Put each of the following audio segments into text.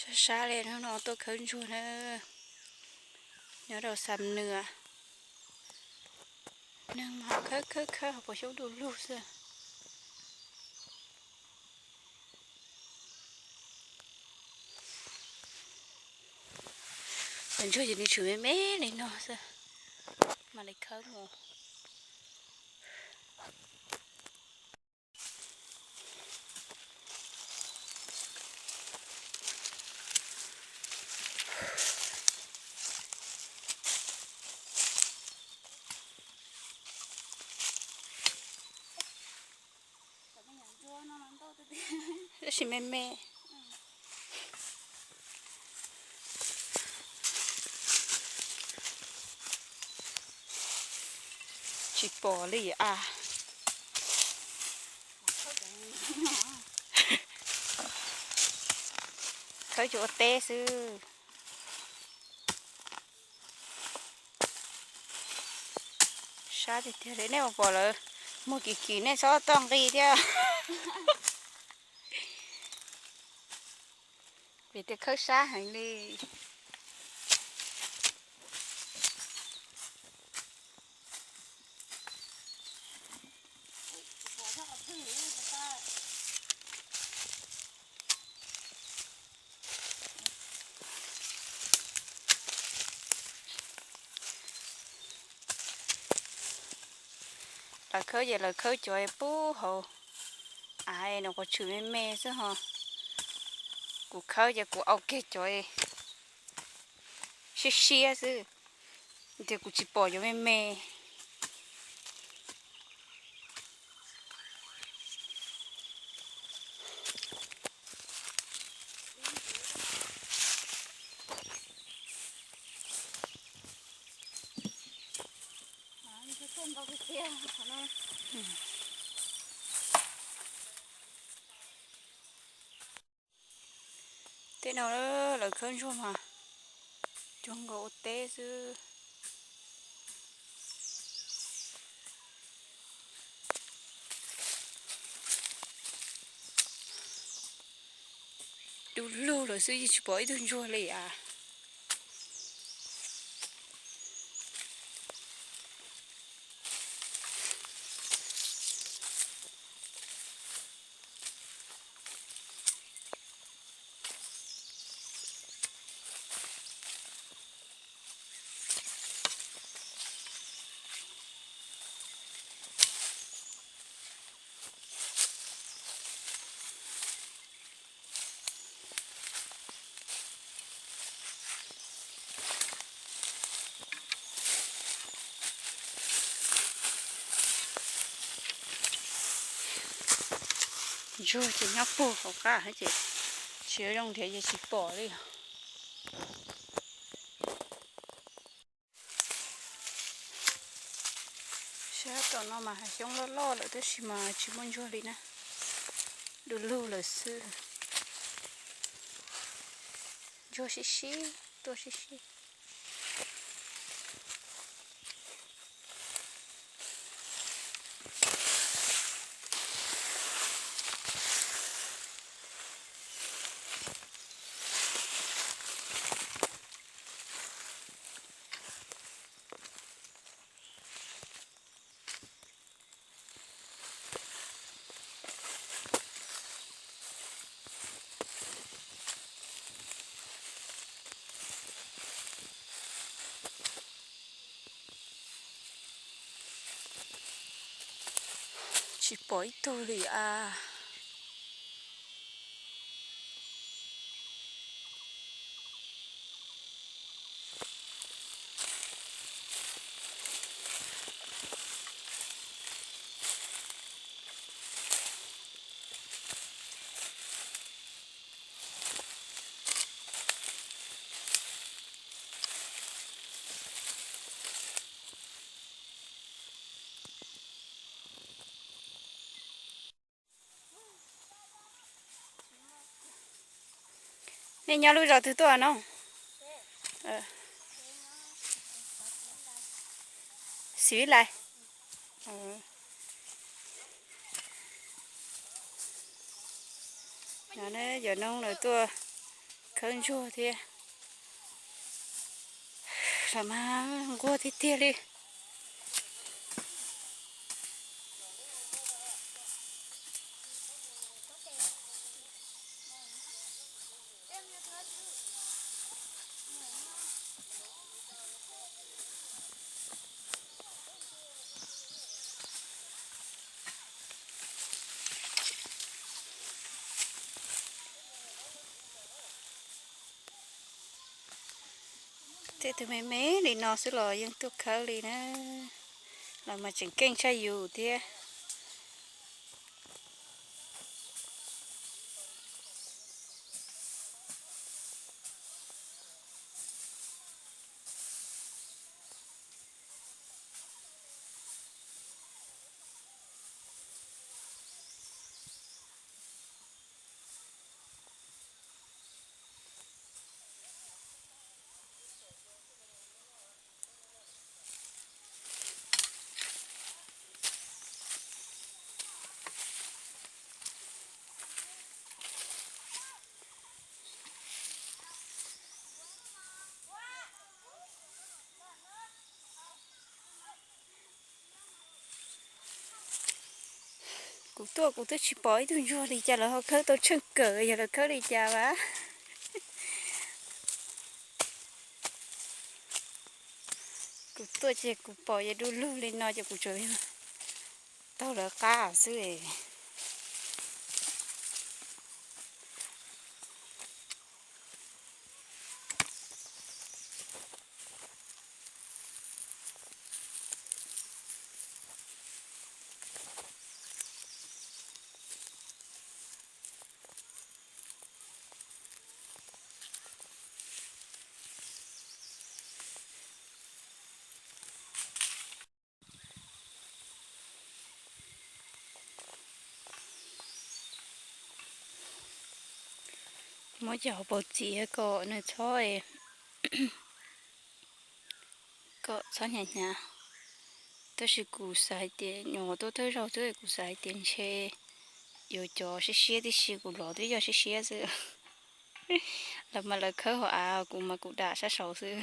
Sab li hnub no tuaj khawb ntsuag na, nyob rau Xam Nws. Neeg mas khawb khawb khawb hauv paus xyoob du lug xwb. Cov ntsuag ces nws tshwm me me li no xwb, mam li khawb mus. Tab sis me me. Tsis pom li a. Khawb cov ua teb xwb. Sab tiag tiag li, nej mus pom lawv muag kim kim nej txhob tuaj nqis thiab. Vim tias khawb sab heev li. Lawv khawb ces lawv khawb cov pub hauv av no, qhov tshwm me me xwb ho. Kuv khawb ces kuv au kiag cov siab siab xwb, tias kuv tsis pom cov me me. Tej no lawv khawb ntsuag mas cuag nkaus ua teb xwb. Du lug lawm xwb yeej tsis pom ib tug ntsuag li as. Ntsuag ces nyob puag hauv qab ces tsis zoo nrhiav ces tsis pom li. Sab tom no mas hav xyoob loj loj lawm tab sis mas tsis muaj ntsuag li na. Du lug lawm xwb. Ntsuag sib sib, tuaj sib sib. Tsis pom ib tug li as. Nej nyob lub zos twg tuaj no? Xim Vib Lais. Cov noob lawv tuaj khawb ntsuag thiab. Los mas nquag tiag tiag li. Tej tug me me li no xwb los yeej tuaj khawb li na. Los mas tseem keej tshaj yus thiab. Kuv tuaj kuv twb tsis pom ib tug ntsuag li cas lawv ho khawb tau tsheej kawm, yog lawv khawb li cas vas. Kuv tuaj ces kuv pom ces du lug li no ces kuv tsuas yog taug lawv qab xwb. Muab cov hauv paus txiv kom nws txhob, kom txhob hnyav hnyav. Tab sis kuv xav hais tias nyuam qhuav tuaj thawj zaug xwb, kuv xav hais tias ntshe yuav cov siab siab tib si, kuv lov twb yog siab siab xwb. Lawv mas lawv khawb hauv av, kuv mas kuv dam sab saud xwb.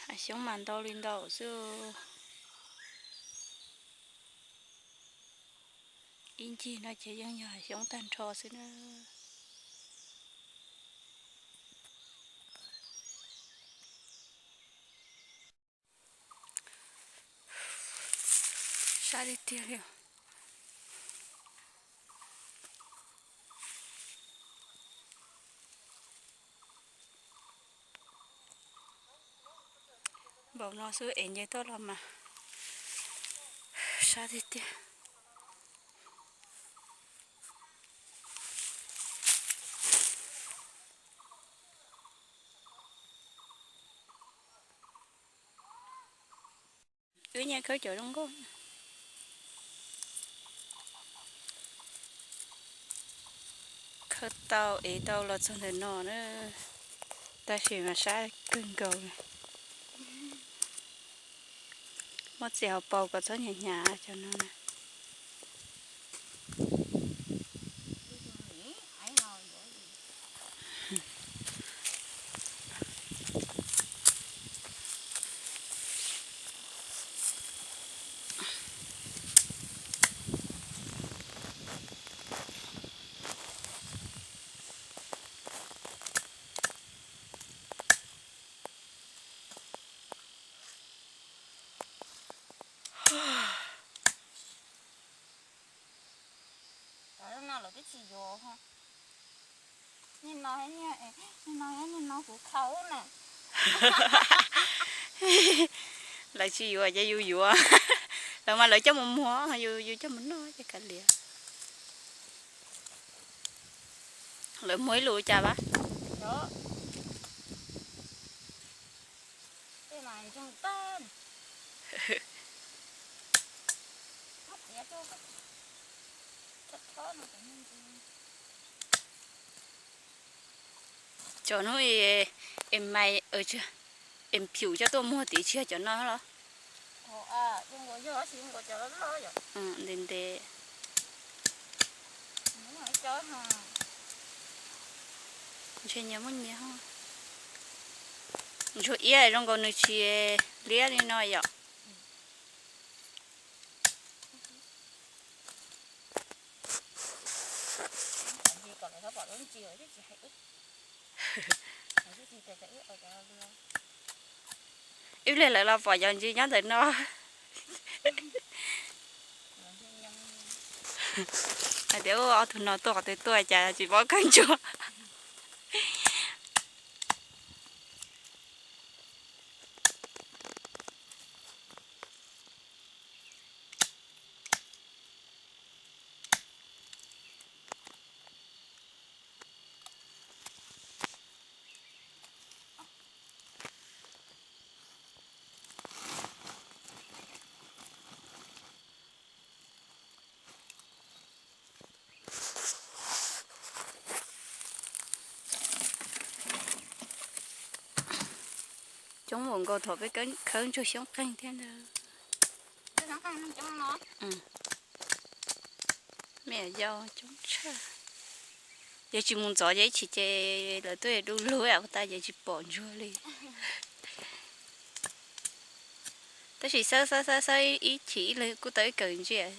Hav xyoob mas ntau li ntau xwb. Ib ncig no ces yeej yog hav xyoob tag nrho xwb na. Sab tiag tiag li. Npaum no xwb es nce toj los mas sab tiag tiag. Wb nyiam khawb cov zoo nkauj. Khawb tau ev tau los txog ntawm no na, tab sis mas sab kawg nkaus. Muab txiav hauv paus kom txhob hnyav hnyav cov no na. Lawv tsis yuav ces yus yuav. Lawv mas lawv coj mus muag, yus yus coj mus noj ces kav liam. Lawv muag ib lus cas vas? Cov hnub es mais es phium coj tuaj muag tid tsis yog cov no los? Ntev ntev. Ntshe nyias muaj nyias. Ntsuag iab zoo nkaus nws tsis liab li no yom. Wb li lawv los pom cov ntsis nyob ntawm no. Hais tias ob tug no tuaj qhov twg tuaj cas tsis paub kawg ntsuag. Coob ua nkaus thaum peb khawb ntsuag xyoob qeeg thiab ntag. Me yau coob tshaj. Yog tsis mus ntxov ces ib chim ces lawv tuaj du lug tas ces tsis pom ntsuag li. Tab sis xawb xawb xawb xawb ib chim ib leeg kuj tau ib kawm ntsiab.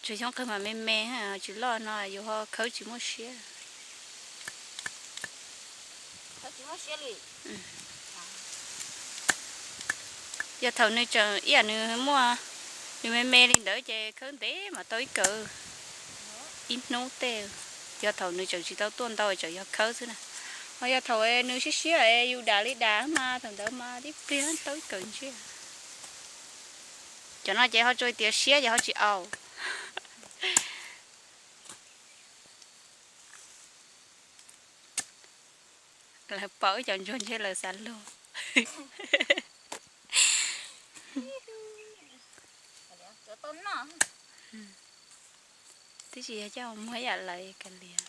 Ntsuag xyoob qeeg mas me me, tsis loj no yus ho khawb tsis muaj siab. Yog thaum nws tseem ib yam nws muaj, nws me me li ntawd ces khawb ntev mas tau ib kawm, ib hnub tej. Yog thaum nws tseem tsis tau tuaj ntau tseem yog khawb xwb na. Ho yog thaum nws siab siab yus dam li dam mas thaum ntawd mas tib pliag tau ib kawm ntsiab. Cov no ces ho tsuas tias siab ces ho tsis au. Lawv pom wb cov ntsuag ntshe lawv xav luag. Twb tsis yog coj muag ib yam lawv kav liam.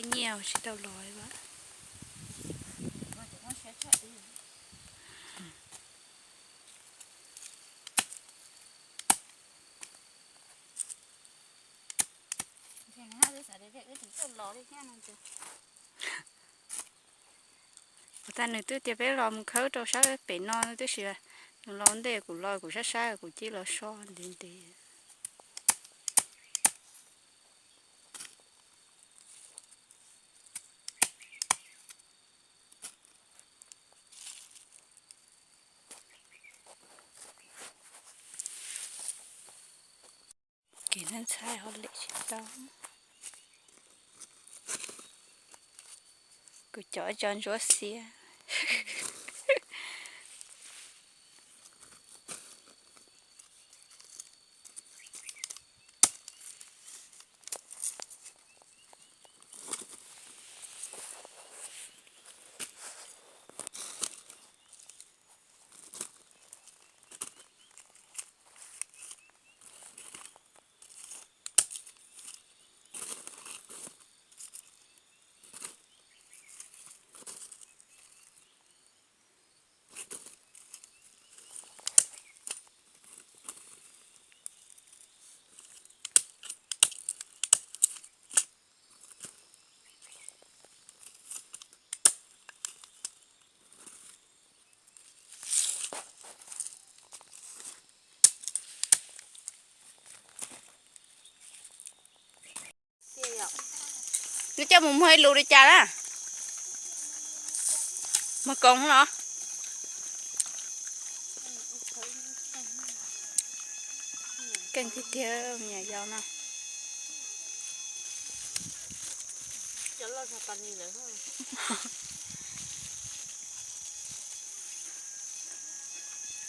Nyiaj tsis tau los. Ua tas nws twb tias peb los mus khawb rau sab pem no tib si, nws los ntej kuv los kuv saib saib kuv cia los so ntev ntev. Kev ntxhab ntxhab ho lem tsis tau. Kuv cov tso ntsuab xiab. Neb coj mus muag ib lus li cas na? Muag koom los? Keej tiag tiag me nyuam yaus no.